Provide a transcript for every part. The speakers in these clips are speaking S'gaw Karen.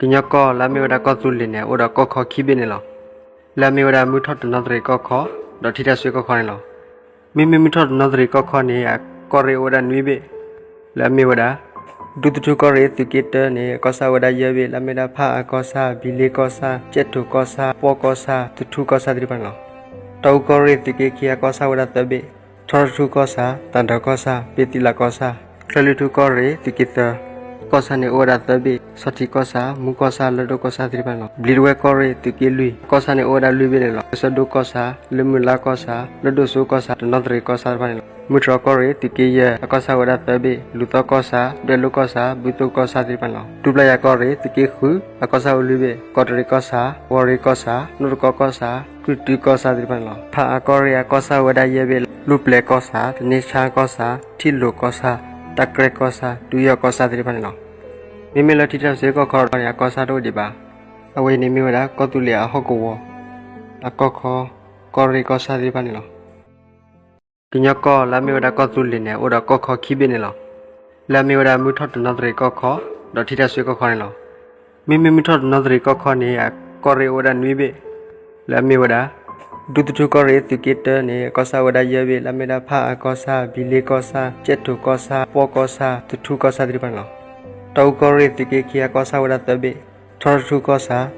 ကညီကီၢ်လၢအမ့ၢ်ဝဲဒၣ်ကီၢ်သူလ့ၤန့ၣ် အိၣ်ဒီးကီၢ်ခီခံဘ့ၣ်န့ၣ်လီၤ. လၢအမ့ၢ်ဝဲဒၣ်မုၢ်ထီၣ်တနီသရံၣ်ကီၢ်ခီ ဒီးထံတၢ်စွ့ကီၢ်ခီန့ၣ်လီၤ. မ့မ့ၢ်မုၢ်ထီၣ်တနီသရံၣ်ကီၢ်ခီန့ၣ် အကီၢ်ရ့ၣ်အိၣ်ဝဲဒၣ်နွံဘ့ၣ် လၢအမ့ၢ်ဝဲဒၣ် ဒူသထူကီၢ်ရ့ၣ်သုးက့တၢန့ၣ် အကီၢ်ဆၣ်အိၣ်ဝဲဒၣ်ယဲၢ်ဘ့ၣ် လၢအမ့ၢ်ဝဲဒၣ်ဖၣ်အကီၢ်ဆၣ် ဘံလ့ကီၢ်ဆၣ် ကဲၣ်ထိၣ်ကီၢ်ဆၣ် ပှီၢ်ကီၢ်ဆၣ် သထူကီၢ်ဆၣ်သ့ၣ်တဖၣ်န့ၣ်လီၤ. တီအူကီၢ်ရ့ၣ်သုးက့ခံ အကီၢ်ဆၣ်အိၣ်ဝဲဒၣ်သၢဘ့ၣ် ထီထထူကီၢ်ဆၣ် သၣ်ဒၢကီၢ်ဆၣ် ပ့သံလးကီၢ်ဆၣ် ချၢၣ်လွံၢ်ထူကီၢ်ရ့ၣ်သုးက့သၢ အကီၢ်ဆၣ်န့ၣ်အိၣ်ဝဲဒၣ်သၢဘ့ၣ် ဆီထံးကီၢ်ဆၣ် မူကီၢ်ဆၣ် လၢၢ်ဒိၣ်ကီၢ်ဆၣ်သ့ၣ်တဖၣ်န့ၣ်လီၤ. ဘျံးတဝဲကီၢ်ရ့ၣ်သုးက့လွံၢ် အကီၢ်ဆၣ်န့ၣ်အိၣ်ဝဲဒၣ်လွံၢ်ဘ့ၣ်န့ၣ်လီၤ. ကစၢၢ်ဒိၣ်ကီၢ်ဆၣ် လၢၢ်မုၢ်လါကီၢ်ဆၣ် လၢၢ်ဒိၣ်စိကီၢ်ဆၣ် တနီသရံၣ်ကီၢ်ဆၣ်တဖၣ်န့ၣ်လီၤ. မုၢ်တြီၢ်ကီၢ်ရ့ၣ်သုးက့ယဲၢ် အကီၢ်ဆၣ်အိၣ်ဝဲဒၣ်သၢဘ့ၣ် လူၤသီကီၢ်ဆၣ် ဒွဲၣ်လိကီၢ်ဆၣ် ဘူသိကီၢ်ဆၣ်သ့ၣ်တဖၣ်န့ၣ်လီၤ. ဒူပျၢ်ယၤကီၢ်ရ့ၣ်သုးက့ဃု အကီၢ်ဆၣ်အိၣ်လွံၢ်ဘ့ၣ် ကီးတရံးကီၢ်ဆၣ် ဝီၤရ့ၣ်ကီၢ်ဆၣ် နီၣ်တကီကီၢ်ဆၣ် ကြုၢ်တုကီၢ်ဆၣ်သ့ၣ်တဖၣ်န့ၣ်လီၤ. ဖၣ်အါကီၢ်ရ့ၣ်အကီၢ်ဆၣ်အိၣ်ဝဲဒၣ်ယဲၢ်ဘ့ၣ် လူၢ်ပျဲၤကီၢ်ဆၣ် တန့ဆါကီၢ်ဆၣ် ထံၣ်လိာ်ကီၢ်ဆၣ် တၢ်ကြဲကီၢ်ဆၣ် တူယီၢ်ကီၢ်ဆၣ်သ့ၣ်တဖၣ်န့ၣ်လီၤ. မ့မ့ၢ်လၢထံတၢ်စ့ကီၢ်ခီဒီးန့ၣ် အကီၢ်ဆၣ်တအိၣ်ဒံးဘၣ်. အဝဲအံၤန့ၣ်မ့ၢ်ဝဲဒၣ်ကီၢ်သူလ့ၤအဟီၣ်ကဝီၤ အကီၢ်ခီ ကီၢ်ရ့ၣ်ကီၢ်ဆၣ်သ့ၣ်တဖၣ်န့ၣ်လီၤ. ကညီကီၢ်လၢအမ့ၢ်ဝဲဒၣ်ကီၢ်သူလ့ၤန့ၣ် အိၣ်ဒီးကီၢ်ခီခံဘ့ၣ်န့ၣ်လီၤ. လၢအမ့ၢ်ဝဲဒၣ်မုၢ်ထီၣ်တနီသရံၣ်ကီၢ်ခီ ဒီးထံတၢ်စ့ကီၢ်ခီန့ၣ်လီၤ. မ့မ့ၢ်မုၢ်ထီၣ်တနီသရံၣ်ကီၢ်ခီန့ၣ် အကီၢ်ရ့ၣ်အိၣ်ဝဲဒၣ်နွံဘ့ၣ် လၢအမ့ၢ်ဝဲဒၣ် ဒူသထူကီၢ်ရ့ၣ်သုးက့တၢန့ၣ် အကီၢ်ဆၣ်အိၣ်ဝဲဒၣ်ယဲၢ်ဘ့ၣ် လၢအမ့ၢ်ဝဲဒၣ်ဖၣ်အါကီၢ်ဆၣ် ဘံလ့ကီၢ်ဆၣ် ကဲၣ်ထိၣ်ကီၢ်ဆၣ် ပှီၢ်ကီၢ်ဆၣ် သထူကီၢ်ဆၣ်သ့ၣ်တဖၣ်န့ၣ်လီၤ. တီအူကီၢ်ရ့ၣ်သုးက့ခံ အကီၢ်ဆၣ်အိၣ်ဝဲဒၣ်သၢဘ့ၣ် ထီထထူကီၢ်ဆၣ်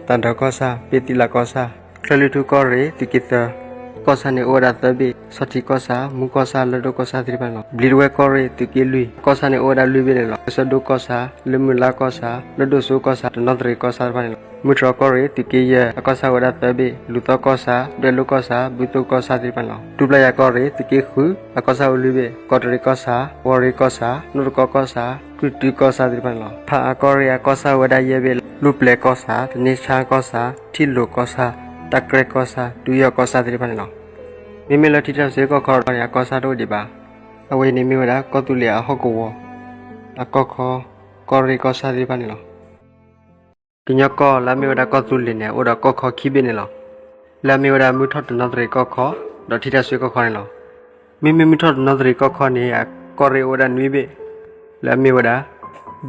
သၣ်ဒၢကီၢ်ဆၣ် ပ့သံလးကီၢ်ဆၣ် ချၢၣ်လွံၢ်ထူကီၢ်ရ့ၣ်သုးက့သၢ အကီၢ်ဆၣ်န့ၣ်အိၣ်ဝဲဒၣ်သၢဘ့ၣ် ဆီထံးကီၢ်ဆၣ် မူကီၢ်ဆၣ် လၢၢ်ဒိၣ်ကီၢ်ဆၣ်သ့ၣ်တဖၣ်န့ၣ်လီၤ. ဘျံးတဝဲကီၢ်ရ့ၣ်သုးက့လွံၢ် အကီၢ်ဆၣ်န့ၣ်အိၣ်ဝဲဒၣ်လွံၢ်ဘ့ၣ်န့ၣ်လီၤ. ကစၢၢ်ဒိၣ်ကီၢ်ဆၣ် လၢၢ်မုၢ်လါကီၢ်ဆၣ် လၢၢ်ဒိၣ်စိကီၢ်ဆၣ် တနီသရံၣ်ကီၢ်ဆၣ်တဖၣ်န့ၣ်လီၤ. မုၢ်တြီၢ်ကီၢ်ရ့ၣ်သုးက့ယဲၢ် အကီၢ်ဆၣ်အိၣ်ဝဲဒၣ်သၢဘ့ၣ် လူၤသီကီၢ်ဆၣ် ဒွဲၣ်လိကီၢ်ဆၣ် ဘူသိကီၢ်ဆၣ်သ့ၣ်တဖၣ်န့ၣ်လီၤ. ဒူပျၢ်ယၤကီၢ်ရ့ၣ်သုးက့ဃု အကီၢ်ဆၣ်အိၣ်လွံၢ်ဘ့ၣ် ကီးတရံးကီၢ်ဆၣ် ဝီၤရ့ၣ်ကီၢ်ဆၣ် နီၣ်တကီကီၢ်ဆၣ် ကြုၢ်တုကီၢ်ဆၣ်သ့ၣ်တဖၣ်န့ၣ်လီၤ. ဖၣ်အါကီၢ်ရ့ၣ်အကီၢ်ဆၣ်အိၣ်ဝဲဒၣ်ယဲၢ်ဘ့ၣ် လူၢ်ပျဲၤကီၢ်ဆၣ် တန့ဆါကီၢ်ဆၣ် ထံၣ်လိာ်ကီၢ်ဆၣ် တၢ်ကြဲကီၢ်ဆၣ် တူယီၢ်ကီၢ်ဆၣ်သ့ၣ်တဖၣ်န့ၣ်လီၤ. မ့မ့ၢ်လၢထံတၢ်စ့ကီၢ်ခီဒီးန့ၣ် အကီၢ်ဆၣ်တအိၣ်ဒံးဘၣ်. အဝဲအံၤန့ၣ်မ့ၢ်ဝဲဒၣ်ကီၢ်သူလ့ၤအဟီၣ်ကဝီၤ အကီၢ်ခီ ကီၢ်ရ့ၣ်ကီၢ်ဆၣ်သ့ၣ်တဖၣ်န့ၣ်လီၤ. ကညီကီၢ်လၢအမ့ၢ်ဝဲဒၣ်ကီၢ်သူလ့ၤန့ၣ် အိၣ်ဒီးကီၢ်ခီခံဘ့ၣ်န့ၣ်လီၤ. လၢအမ့ၢ်ဝဲဒၣ်မုၢ်ထီၣ်တနီသရံၣ်ကီၢ်ခီ ဒီးထံတၢ်စ့ကီၢ်ခီန့ၣ်လီၤ. မ့မ့ၢ်မုၢ်ထီၣ်တနီသရံၣ်ကီၢ်ခီန့ၣ် အကီၢ်ရ့ၣ်အိၣ်ဝဲဒၣ်နွံဘ့ၣ် လၢအမ့ၢ်ဝဲဒၣ်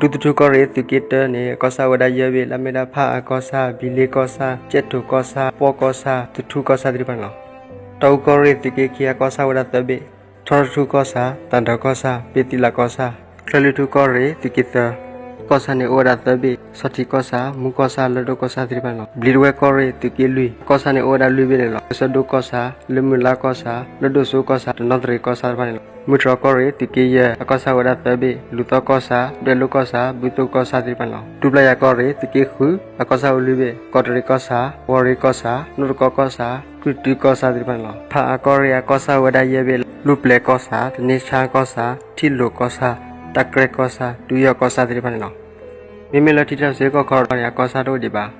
ဒူသထူကီၢ်ရ့ၣ်သုးက့တၢန့ၣ် အကီၢ်ဆၣ်အိၣ်ဝဲဒၣ်ယဲၢ်ဘ့ၣ် လၢအမ့ၢ်ဝဲဒၣ်ဖၣ်အါကီၢ်ဆၣ် ဘံလ့ကီၢ်ဆၣ် ကဲၣ်ထိၣ်ကီၢ်ဆၣ် ပှီၢ်ကီၢ်ဆၣ် သထူကီၢ်ဆၣ်သ့ၣ်တဖၣ်န့ၣ်လီၤ. တီအူကီၢ်ရ့ၣ်သုးက့ခံ အကီၢ်ဆၣ်အိၣ်ဝဲဒၣ်သၢဘ့ၣ် ထီထထူကီၢ်ဆၣ် သၣ်ဒၢကီၢ်ဆၣ် ပ့သံလးကီၢ်ဆၣ် ချၢၣ်လွံၢ်ထူကီၢ်ရ့ၣ်သုးက့သၢ အကီၢ်ဆၣ်န့ၣ်အိၣ်ဝဲဒၣ်သၢဘ့ၣ် ဆီထံးကီၢ်ဆၣ် မူကီၢ်ဆၣ် လၢၢ်ဒိၣ်ကီၢ်ဆၣ်သ့ၣ်တဖၣ်န့ၣ်လီၤ. ဘျံးတဝဲကီၢ်ရ့ၣ်သုးက့လွံၢ် အကီၢ်ဆၣ်န့ၣ်အိၣ်ဝဲဒၣ်လွံၢ်ဘ့ၣ်န့ၣ်လီၤ. ကစၢၢ်ဒိၣ်ကီၢ်ဆၣ် လၢၢ်မုၢ်လါကီၢ်ဆၣ် လၢၢ်ဒိၣ်စိကီၢ်ဆၣ် တနီသရံၣ်ကီၢ်ဆၣ်တဖၣ်န့ၣ်လီၤ. မုၢ်တြီၢ်ကီၢ်ရ့ၣ်သုးက့ယဲၢ် အကီၢ်ဆၣ်အိၣ်ဝဲဒၣ်သၢဘ့ၣ် လူၤသီကီၢ်ဆၣ် ဒွဲၣ်လိကီၢ်ဆၣ် ဘူသိကီၢ်ဆၣ်သ့ၣ်တဖၣ်န့ၣ်လီၤ. ဒူပျၢ်ယၤကီၢ်ရ့ၣ်သုးက့ဃု အကီၢ်ဆၣ်အိၣ်လွံၢ်ဘ့ၣ် ကီးတရံးကီၢ်ဆၣ် ဝီၤရ့ၣ်ကီၢ်ဆၣ် နီၣ်တကီကီၢ်ဆၣ် ကြုၢ်တုကီၢ်ဆၣ်သ့ၣ်တဖၣ်န့ၣ်လီၤ. ဖၣ်အါကီၢ်ရ့ၣ်အကီၢ်ဆၣ်အိၣ်ဝဲဒၣ်ယဲၢ်ဘ့ၣ် လူၢ်ပျဲၤကီၢ်ဆၣ် တန့ဆါကီၢ်ဆၣ် ထံၣ်လိာ်ကီၢ်ဆၣ် တၢ်ကြဲကီၢ်ဆၣ် တူယီၢ်ကီၢ်ဆၣ်သ့ၣ်တဖၣ်န့ၣ်လီၤ. မ့မ့ၢ်လၢထံတၢ်စ့ကီၢ်ခီဒီးန့ၣ် အကီၢ်ဆၣ်တအိၣ်ဒံးဘၣ်.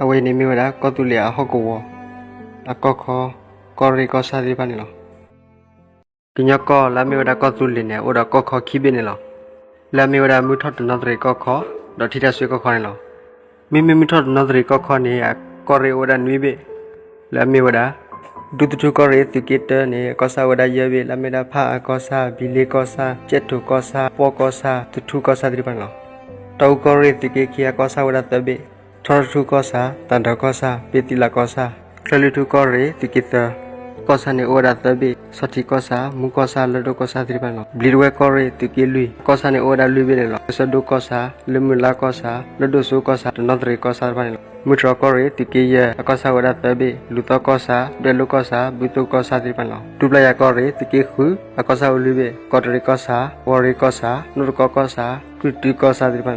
အဝဲအံၤန့ၣ်မ့ၢ်ဝဲဒၣ်ကီၢ်သူလ့ၤအဟီၣ်ကဝီၤ အကီၢ်ခီ ကီၢ်ရ့ၣ်ကီၢ်ဆၣ်သ့ၣ်တဖၣ်န့ၣ်လီၤ. ကညီကီၢ်လၢအမ့ၢ်ဝဲဒၣ်ကီၢ်သူလ့ၤန့ၣ် အိၣ်ဒီးကီၢ်ခီခံဘ့ၣ်န့ၣ်လီၤ. လၢအမ့ၢ်ဝဲဒၣ်မုၢ်ထီၣ်တနီသရံၣ်ကီၢ်ခီ ဒီးထံတၢ်စ့ကီၢ်ခီန့ၣ်လီၤ. မ့မ့ၢ်မုၢ်ထီၣ်တနီသရံၣ်ကီၢ်ခီန့ၣ် အကီၢ်ရ့ၣ်အိၣ်ဝဲဒၣ်နွံဘ့ၣ် လၢအမ့ၢ်ဝဲဒၣ် ဒူသထူကီၢ်ရ့ၣ်သုးက့တၢန့ၣ် အကီၢ်ဆၣ်အိၣ်ဝဲဒၣ်ယဲၢ်ဘ့ၣ် လၢအမ့ၢ်ဝဲဒၣ်ဖၣ်အါကီၢ်ဆၣ် ဘံလ့ကီၢ်ဆၣ် ကဲၣ်ထိၣ်ကီၢ်ဆၣ် ပှီၢ်ကီၢ်ဆၣ် သထူကီၢ်ဆၣ်သ့ၣ်တဖၣ်န့ၣ်လီၤ. တီအူကီၢ်ရ့ၣ်သုးက့ခံ အကီၢ်ဆၣ်အိၣ်ဝဲဒၣ်သၢဘ့ၣ် ထီထထူကီၢ်ဆၣ် သၣ်ဒၢကီၢ်ဆၣ် ပ့သံလးကီၢ်ဆၣ် ချၢၣ်လွံၢ်ထူကီၢ်ရ့ၣ်သုးက့သၢ အကီၢ်ဆၣ်န့ၣ်အိၣ်ဝဲဒၣ်သၢဘ့ၣ် ဆီထံးကီၢ်ဆၣ် မူကီၢ်ဆၣ် လၢၢ်ဒိၣ်ကီၢ်ဆၣ်သ့ၣ်တဖၣ်န့ၣ်လီၤ. ဘျံးတဝဲကီၢ်ရ့ၣ်သုးက့လွံၢ် အကီၢ်ဆၣ်န့ၣ်အိၣ်ဝဲဒၣ်လွံၢ်ဘ့ၣ်န့ၣ်လီၤ. ကစၢၢ်ဒိၣ်ကီၢ်ဆၣ် လၢၢ်မုၢ်လါကီၢ်ဆၣ် လၢၢ်ဒိၣ်စိကီၢ်ဆၣ် တနီသရံၣ်ကီၢ်ဆၣ်တဖၣ်န့ၣ်လီၤ. မုၢ်တြီၢ်ကီၢ်ရ့ၣ်သုးက့ယဲၢ် အကီၢ်ဆၣ်အိၣ်ဝဲဒၣ်သၢဘ့ၣ် လူၤသီကီၢ်ဆၣ် ဒွဲၣ်လိကီၢ်ဆၣ် ဘူၣ်သိကီၢ်ဆၣ်သ့ၣ်တဖၣ်န့ၣ်လီၤ. ဒူပျၢ်ယၤကီၢ်ရ့ၣ်သုးက့ဃု အကီၢ်ဆၣ်အိၣ်လွံၢ်ဘ့ၣ် ကီးတရံးကီၢ်ဆၣ် ဝီၤရ့ၣ်ကီၢ်ဆၣ် နီၣ်တကီကီၢ်ဆၣ် ကြုၢ်တုကီၢ်ဆၣ်သ့ၣ်တဖၣ်န့ၣ်လီၤ. ဖၣ်အါကီၢ်ရ့ၣ်အကီၢ်ဆၣ်အိၣ်ဝဲဒၣ်ယဲၢ်ဘ့ၣ် လူၢ်ပျဲၤကီၢ်ဆၣ် တန့ဆါကီၢ်ဆၣ် ထံၣ်လိာ်ကီၢ်ဆၣ် တၢ်ကြဲကီၢ်ဆၣ် တူၢ်ယီၢ်ကီၢ်ဆၣ်သ့ၣ်တဖၣ်န့ၣ်လီၤ. မ့မ့ၢ်လၢထံတၢ်စ့ကီၢ်ခီဒီးန့ၣ် အကီၢ်ဆၣ်တအိၣ်ဒံးဘၣ်. အဝဲအံၤန့ၣ်မ့ၢ်ဝဲဒၣ်ကီၢ်သူလ့ၤအဟီၣ်ကဝီၤ အကီၢ်ခီ ကီၢ်ရ့ၣ်ကီၢ်ဆၣ်သ့ၣ်တဖၣ်န့ၣ်လီၤ. ကညီကီၢ်လၢအမ့ၢ်ဝဲဒၣ်ကီၢ်သူလ့ၤန့ၣ် အိၣ်ဒီးကီၢ်ခီခံဘ့ၣ်န့ၣ်လီၤ. လၢအမ့ၢ်ဝဲဒၣ်မုၢ်ထီၣ်တနီသရံၣ်ကီၢ်ခီ ဒီးထံတၢ်စ့ကီၢ်ခီန့ၣ်လီၤ. မ့မ့ၢ်မုၢ်ထီၣ်တနီသရံၣ်ကီၢ်ခီန့ၣ် အကီၢ်ရ့ၣ်အိၣ်ဝဲဒၣ်နွံဘ့ၣ် လၢအမ့ၢ်ဝဲဒၣ် ဒူသထူကီၢ်ရ့ၣ်သုးက့တၢန့ၣ် အကီၢ်ဆၣ်အိၣ်ဝဲဒၣ်ယဲၢ်ဘ့ၣ် လၢအမ့ၢ်ဝဲဒၣ်ဖၣ်အါကီၢ်ဆၣ် ဘံလ့ကီၢ်ဆၣ် ကဲၣ်ထိၣ်ကီၢ်ဆၣ် ပှီၢ်ကီၢ်ဆၣ် သထူကီၢ်ဆၣ်သ့ၣ်တဖၣ်န့ၣ်လီၤ. တီအူကီၢ်ရ့ၣ်သုးက့ခံအကီၢ်ဆၣ်အိၣ်ဝဲဒၣ်သၢဘ့ၣ် ထီထထူကီၢ်ဆၣ် သၣ်ဒၢကီၢ်ဆၣ် ပ့သံလးကီၢ်ဆၣ် ချၢၣ်လွံၢ်ထူကီၢ်ရ့ၣ်သုးက့သၢ အ ကီၢ်ဆၣ်န့ၣ်အိၣ်ဝဲဒၣ်သၢဘ့ၣ်, ဆီထံးကီၢ်ဆၣ်, မူကီၢ်ဆၣ်, လၢၢ်ဒိၣ်ကီၢ်ဆၣ်သ့ၣ်တဖၣ်န့ၣ်လီၤ. ဘျံးတဝဲကီၢ်ရ့ၣ်သုးက့လွံၢ်, ကီၢ်ဆၣ်န့ၣ်အိၣ်ဝဲဒၣ်လွံၢ်ဘ့ၣ်န့ၣ်လီၤ. ကၢဆၢဒိၣ်ကီၢ်ဆၣ်, လၢမုၢ်လါကီၢ်ဆၣ်, လၢၢ်ဒိၣ်စိကီၢ်ဆၣ်, တနီသရံၣ်ကီၢ်ဆၣ်သ့ၣ်တဖၣ်န့ၣ်လီၤ. မုၢ်တြီၢ်ကီၢ်ရ့ၣ်သုးက့ယဲၢ် အကီၢ်ဆၣ်အိၣ်ဝဲဒၣ်သၢဘ့ၣ်, လူၤသီကီၢ်ဆၣ်, ဒွဲၣ်လိၣ်ကီၢ်ဆၣ်, ဘူၣ်သိကီၢ်ဆၣ်သ့ၣ်တဖၣ်န့ၣ်လီၤ. ဒူပျၢ်ယၤကီၢ်ရ့ၣ်သုးက့ဃု အကီၢ်ဆၣ်အိၣ်လွံၢ်ဘ့ၣ်, ကီးတရံးကီၢ်ဆၣ်, ဝီၤရ့ၣ်ကီၢ်ဆၣ်, နိၣ်တကီကီၢ်ဆၣ်, ကုၢ်တုကီၢ်ဆၣ်သ့ၣ်တဖၣ်န့ၣ်လီ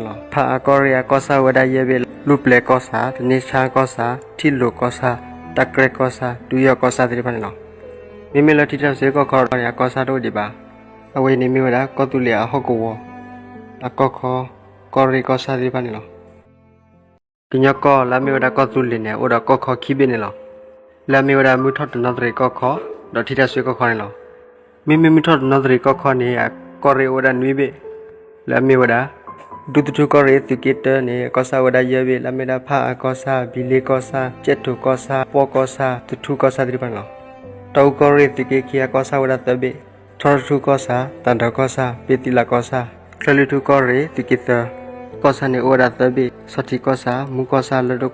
ၤ. ဖၣ်အၣ်ကီၢ်ရ့ၣ်အကီၢ်ဆၣ်အိၣ်ဝဲဒၣ်ယဲၢ်ဘ့ၣ်, လူၢ်ပျဲၢ်ကီၢ်ဆၣ်, တန့ဆါကီၢ်ဆၣ်, ထံၣ်လိာ်ကီၢ်ဆၣ်, တၢ်ကြဲးကီၢ်ဆၣ်, တူယီၢ်ကီၢ်ဆၣ်သ့ၣ်တဖၣ်န့ၣ်လီၤ. မ့မ့ၢ်လၢထံတၢ်စ့ကီၢ်ခီန့ၣ် အကီၢ်ဆၣ်တအိၣ်ဒံးဘၣ်. အဝဲအံၤန့ၣ်မ့ၢ်ဝဲဒၣ်ကီၢ်သူလ့ၤအဟီၣ်ကဝီၤ အကီၢ်ခီ ကီၢ်ရ့ၣ်ကီၢ်ဆၣ်သ့ၣ်တဖၣ်န့ၣ်လီၤ. ကညီကီၢ်လၢအမ့ၢ်ဝဲဒၣ်ကီၢ်သူလ့ၤန့ၣ် အိၣ်ဒီးကီၢ်ခီခံဘ့ၣ်န့ၣ်လီၤ. လၢအမ့ၢ်ဝဲဒၣ်မုၢ်ထီၣ်တနီသရံၣ်ကီၢ်ခီ ဒီးထံတၢ်စ့ကီၢ်ခီန့ၣ်လီၤ. မ့မ့ၢ်မုၢ်ထီၣ်တနီသရံၣ်ကီၢ်ခီန့ၣ် အကီၢ်ရ့ၣ်အိၣ်ဝဲဒၣ်နွံဘ့ၣ် လၢအမ့ၢ်ဝဲဒၣ် ဒူသထူကီၢ်ရ့ၣ်သုးက့တၢန့ၣ် အကီၢ်ဆၣ်ဝဲဒၣ်ယဲၢ်ဘ့ၣ် လၢအမ့ၢ်ဝဲဒၣ်ဖၣ်အၣ်ကီၢ်ဆၣ်, ဘံလ့ကီၢ်ဆၣ်, ကဲၣ်ထိၣ်ကီၢ်ဆၣ်, ပှီၢ်ကီၢ်ဆၣ်, သထူကီၢ်ဆၣ်သ့ၣ်တဖၣ်န့ၣ်လီၤ. တီအူကီၢ်ရ့ၣ်သုးက့ခံ အကီၢ်ဆၣ်ဝဲဒၣ်သၢဘ့ၣ်, ထီထီၣ်ထူကီၢ်ဆၣ်, သၣ်ဒၢကီၢ်ဆၣ်, ပ့ၤသံလးကီၢ်ဆၣ်. ချၢၣ်လွံၢ်ထူကီၢ်ရ့ၣ်သုးက့သၢ ကီၢ်ဆၣ်န့ၣ်အိၣ်ဝဲဒၣ်သၢဘ့ၣ်, ဆီထံးကီၢ်ဆၣ်, မူကီၢ်ဆၣ်,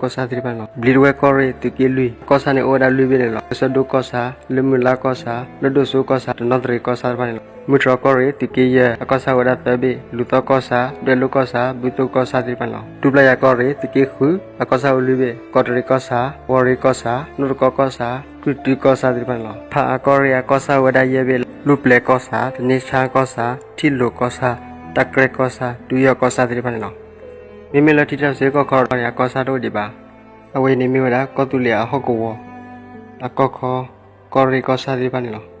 လၢၢ်ဒိၣ်ကီၢ်ဆၣ်သ့ၣ်တဖၣ်န့ၣ်လီၤ. ဘျံးတဝဲကီၢ်ရ့ၣ်သုးက့လွံၢ် ကီၢ်ဆၣ်န့ၣ်အိၣ်ဝဲဒၣ်လွံၢ်ဘ့ၣ်န့ၣ်လီၤ. ကၢဆၢဒိၣ်ကီၢ်ဆၣ်, လၢမုၢ်လါကီၢ်ဆၣ်, လၢၢ်ဒိၣ်စိကီၢ်ဆၣ်, တနီသရံၣ်ကီၢ်ဆၣ်သ့ၣ်တဖၣ်န့ၣ်လီၤ. မုၢ်တြီၢ်ကီၢ်ရ့ၣ်သုးက့ယဲၢ် အကီၢ်ဆၣ်ဝဲဒၣ်သၢဘ့ၣ်, လူၤသီကီၢ်ဆၣ်, ဒွဲၣ်လိၣ်ကီၢ်ဆၣ်, ဘူၣ်သိကီၢ်ဆၣ်သ့ၣ်တဖၣ်န့ၣ်လီၤ. ဒူပျၢ်ယၤကီၢ်ရ့ၣ်သုးက့ဃု အကီၢ်ဆၣ်အိၣ်လွံၢ်ဘ့ၣ်, ကီးတရံးကီၢ်ဆၣ်, ဝီၤရ့ၣ်ကီၢ်ဆၣ်, နိၣ်တကီကီၢ်ဆၣ်, ကုၢ်တုကီၢ်ဆၣ်သ့ၣ်တဖၣ်န့ၣ်လီၤ. ဖၣ်အၣ်ကီၢ်ရ့ၣ်အကီၢ်ဆၣ်ဝဲဒၣ်ယဲၢ်ဘ့ၣ်, လူၢ်ပျဲၢ်ကီၢ်ဆၣ်, တန့ဆါကီၢ်ဆၣ်, ထံၣ်လိာ်ကီၢ်ဆၣ်, တၢ်ကြဲးကီၢ်ဆၣ်, တူယီၢ်ကီၢ်ဆၣ်သ့ၣ်တဖၣ်န့ၣ်လီၤ. မ့မ့ၢ်လၢထံတၢ်စ့ကီၢ်ခီန့ၣ် အကီၢ်ဆၣ်တအိၣ်ဒံးဘၣ်. အဝဲအံၤန့ၣ်မ့ၢ်ဝဲဒၣ်ကီၢ်သူလ့ၤအဟီၣ်ကဝီၤ အကီၢ်ခီ ကီၢ်ရ့ၣ်ကီၢ်ဆၣ်သ့ၣ်တဖၣ်န့ၣ်လီၤ.